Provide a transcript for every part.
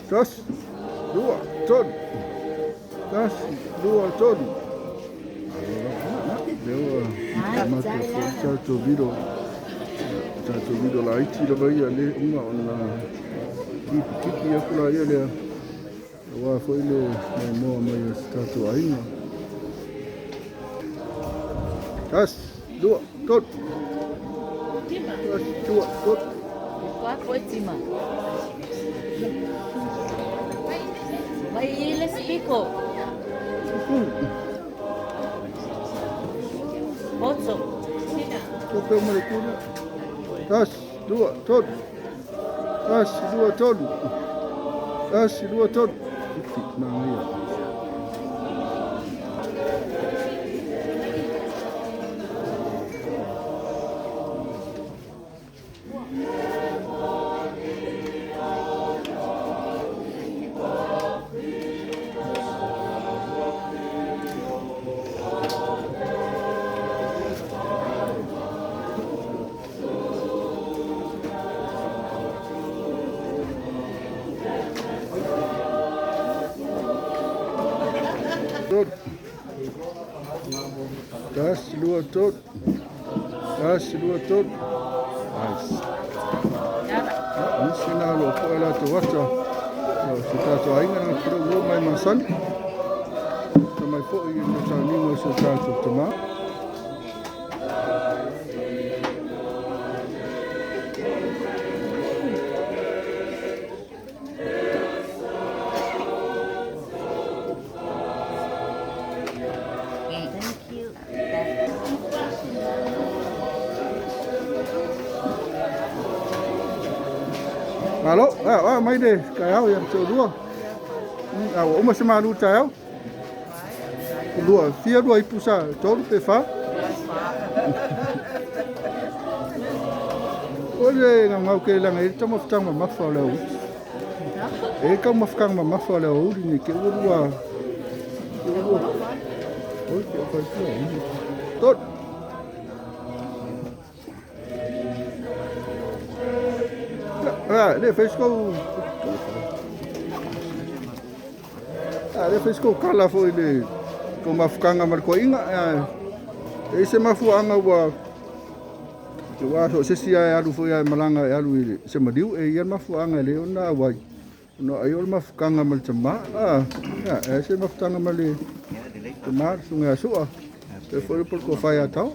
Tasi, lua, tolu. Tasi, lua, tolu. Lea ua amata foi tatou vilo. Tatou vilo laiti lava ia le uma ona tipi tipi atu la ia lea. Aua foi le maimoa mai o si tatou aiga. Tasi, lua, tolu. Tasi, lua, tolu. Tima. Mai i le spiko. Poto. Tope uma le tula. Tasi, lua, tolu. Tasi, lua, tolu. Tasi, lua, tolu. Iti, manaia. Tolu. Tasi, lua, tolu. Tasi, lua, tolu. Nice. Nisi na lo po ala te wata. Se tātou aiga na pura ua mai masani. Ka mai foi i le tāninga o se tātou tamā. Thank you. Malo, a mai le taeao ia te lua. A ua uma se malu taeao. Lua, fia lua ipu sa, tolu pe fa. O le ngau ke langa e tama futanga mafa o le au. E kau mafukanga mamafa o le au ni ke ua lua. Ke ua lua. Oi, ke ua fai. Tolu. Ah, le fez com Ah, le fez com kala foi le ko mafukanga ma le koiga. E se mafuaga ua te wā so se sia e alu foi ai malanga e alu i le se maliu e ia mafuaga e le ona auai ona ai o le mafukanga ma le tamā a e se mafutaga ma le tamā le suga sua e foi le polo fai atao.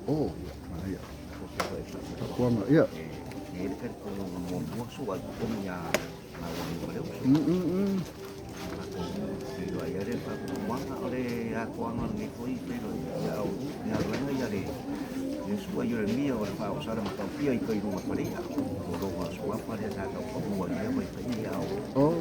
Oh, ia. Kuanga, ia. Oh.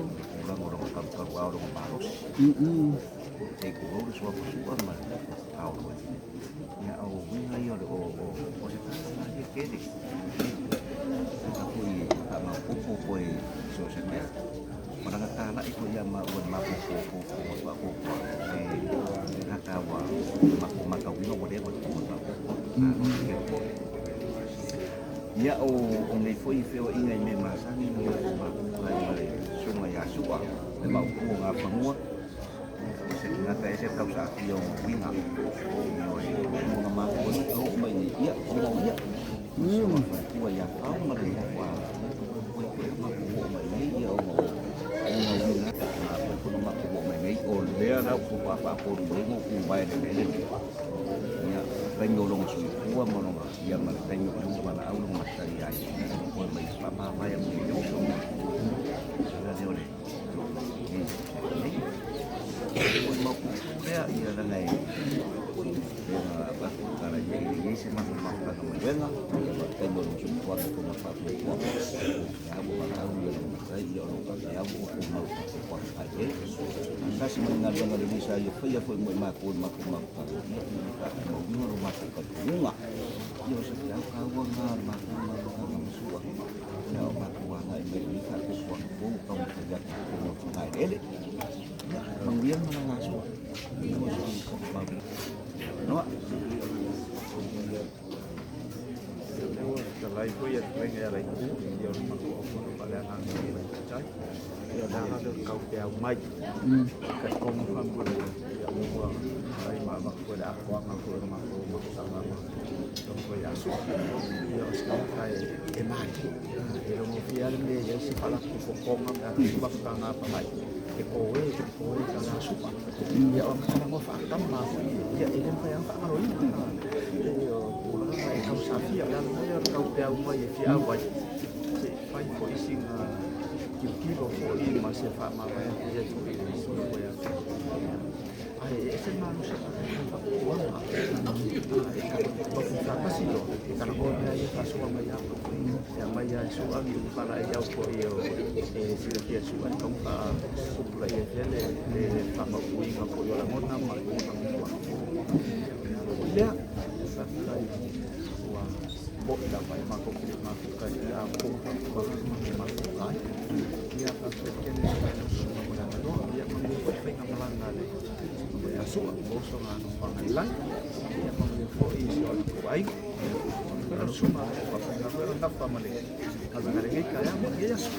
Ia o nei foi feoaiga i mea masani na matou mafuta ai ma le susuga ia Su'a le maopu o gafanua o se tagata ese tausaafia o uiga ioe ona mafua oo mai nei ia ona o ia faletua ia Fao ma le ua matou oo mai nei ia ona o ona uiga ona matou oo mai nei o lea la ua faapolu ai mo ku vae le mele ia taimi o loga soifua ma loga ia ma le taimi o le valaau loga matali ai o mai faamavae mo le uso la le o le o le maopupu lea ia laga e kala ia se mafutaga mai uega ia ma taimi o loga soifuaga tona faafuafuaga ia ua valaau ia loga matai ia o lo faapea ua tumau faafuafuaga ai tasi mai galuega lelei sa ia faia foi mo i matou i matou mafutaga ia faamauina lo matou talitonuga. manuga. Ia o se feau taua lena a le matou malamaga ma Su'a. Ia o matou agai mai i faafuafuaga fou ua taumafai atu i totonu o le fogaeleele. Ia, manuia le malaga a Su'a. Noa. Fetalai foi ia fetalaiga ia Laiku, ia o le matou aufono faaleagaga i le Taitai. Ia o le aga lea o le taupeau mai. Talitonu faamolemole, ia o lea ua fai ma avatu foi le atoaga foi o le matou mafutaga ma le nofo ia Su'a. Ia o se tagata e malie, e le o gofie lava le mea e i ai se faalapotopotoga pe a fai se mafutaga apanai e toe, e toe tala a Su'a. Ia o ana talanoa faatama foi ia, e le mafai lava ona faagaloina. E o tulaga na e tausafia, o le ala foi lea o le taupeau mai e fia auai, se i fai foi sina tilotilo foi ma se faamavae atu i ai foi i le nofo ia Su'a. Ae ese le malosi o le faapuaga. E faatasi loa, e talanoa mea ia faasoa mai lava. E aumai lava e Su'a ni upu faalaeiau foi e silafia e Su'a e tatau ona faatupulaia ai pea le faamautuina foi o lagona ma le tulaga foi lea. Faafetai ua mo'i lava e matou te le i mafuta i le atoa faapuaga ma mafuta ai. Ia faafetai tele Su'a i lau susuga mo le avanoa. Ia manuia foi le faigamalaga a le nofo ia Su'a ma usoga a Nofoaga i lagi. Ia manuia foi si o latou aiga. Manuia foi lau susuga ua faapena foi ona nafa ma le galuega i lenei taeao ma lenei aso.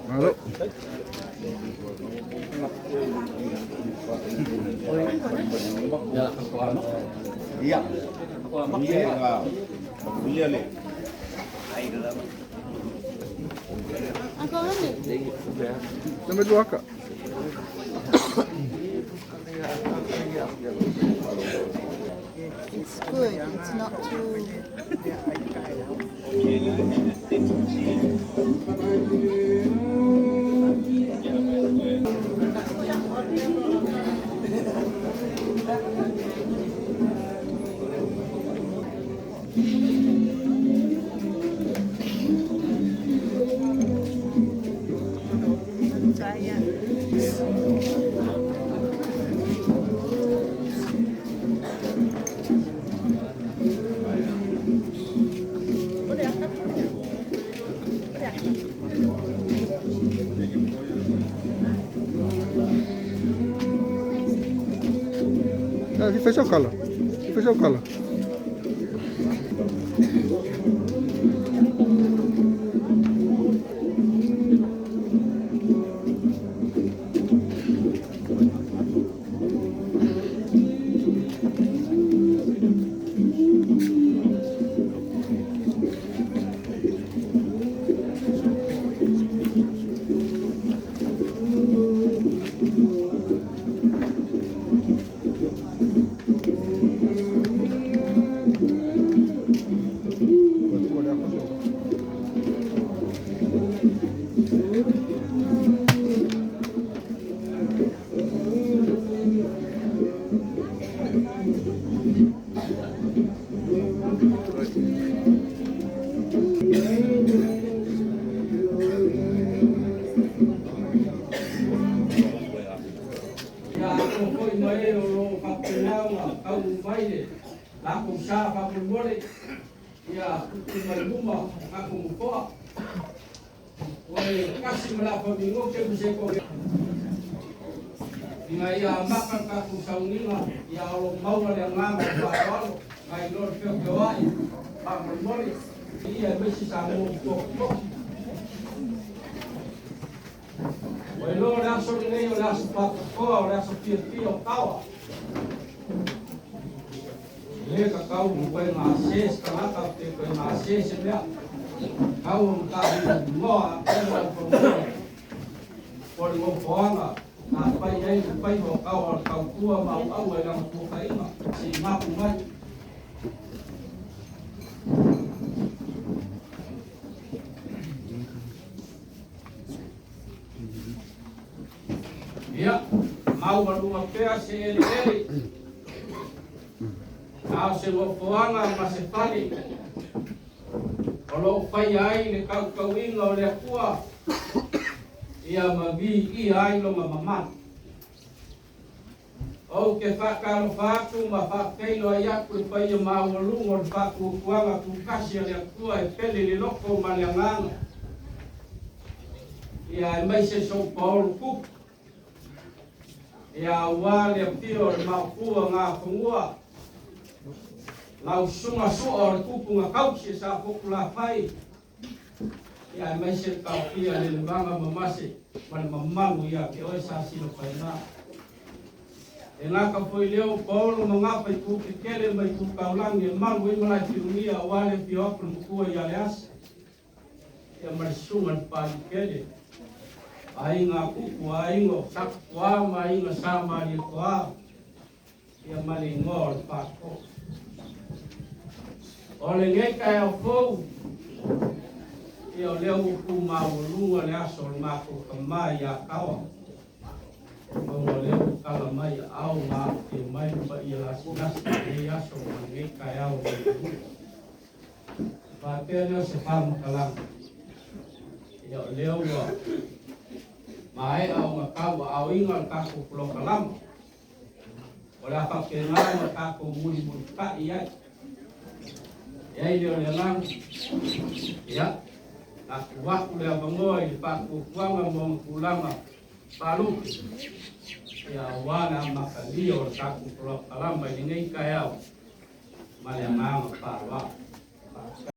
Malo. Ia. Ia le. Uncle Amy. Nama luaka. It's good. It's not too. Ah, fai sau kala. Fai sau kala. Ia atoa foi ma e o lo o faapena ona taunuu mai le latou sa faamolemole, ia tuutuu mai luma o tatou nofoa. O le tasi ma le afa minote ma se toa ina ia amata le tatou sauniga, ia o lo o maua le agaga o le faaaloalo nai lo le feofeoai faamolemole ia aemaise Samoa ua totogi. Ua iloa o le aso lenei o le aso faapitoa, o le aso fiafia o Taoa. E le tatau ona toe gase se tagata pe toe gase se mea. Tau ona taaminoa atoa le fanua o le nofoaga na fai ai le faiva o Taoa o le tautua ma auaua i lana tuofaiga se i mapu mai. Ia, maualuga pea se eleele. A o se nofoaga ma se fale o loo faia ai le tautauiga o le Atua ia ma viia ai lona mamalu. Ou te faatalofa atu ma faafeiloai atu le paia maualuga o le faatuatuaga tutasi a le Atua e pele le loto ma le agaga ia aemaise sou paolo tupu ia aua le afio o le maopua gafanua lau susuga sua o le tupu na tausi e sa fotulafai ia aemaise le taofia le levaga mamase ma le mamalu ia te oe sa silafaina. E gata foi lea o paolo ma gafa i tu kekele ma i tu taulagi e malu ai malae filugia aua le afio atu le matua ia Leasi ia ma le susuga le Palikele, aiga kupu, aiga o Sakutoa ma aiga sa Malietoa ia ma le igoa o le Faatoo. O lenei taeao fou ia o lea ua tumaualuga le aso o le matou tamā ia Taoa, ona o lea ua tala mai aao ma afifio mai le paia lasilasi i lenei aso ma lenei taeao o faapea lea o se faamatalaga. Ia o lea ua maea ona tauaaoina le tatou polokalama o le a faapena ona tatou mulimulitai ai e ai lea o le agaga ia tatou atu le avanoa i le faatuatuaga ma ona tulaga faalupe ia aua le amatalia o le tatou polokalama i lenei taeao ma le agaga faaaloalo.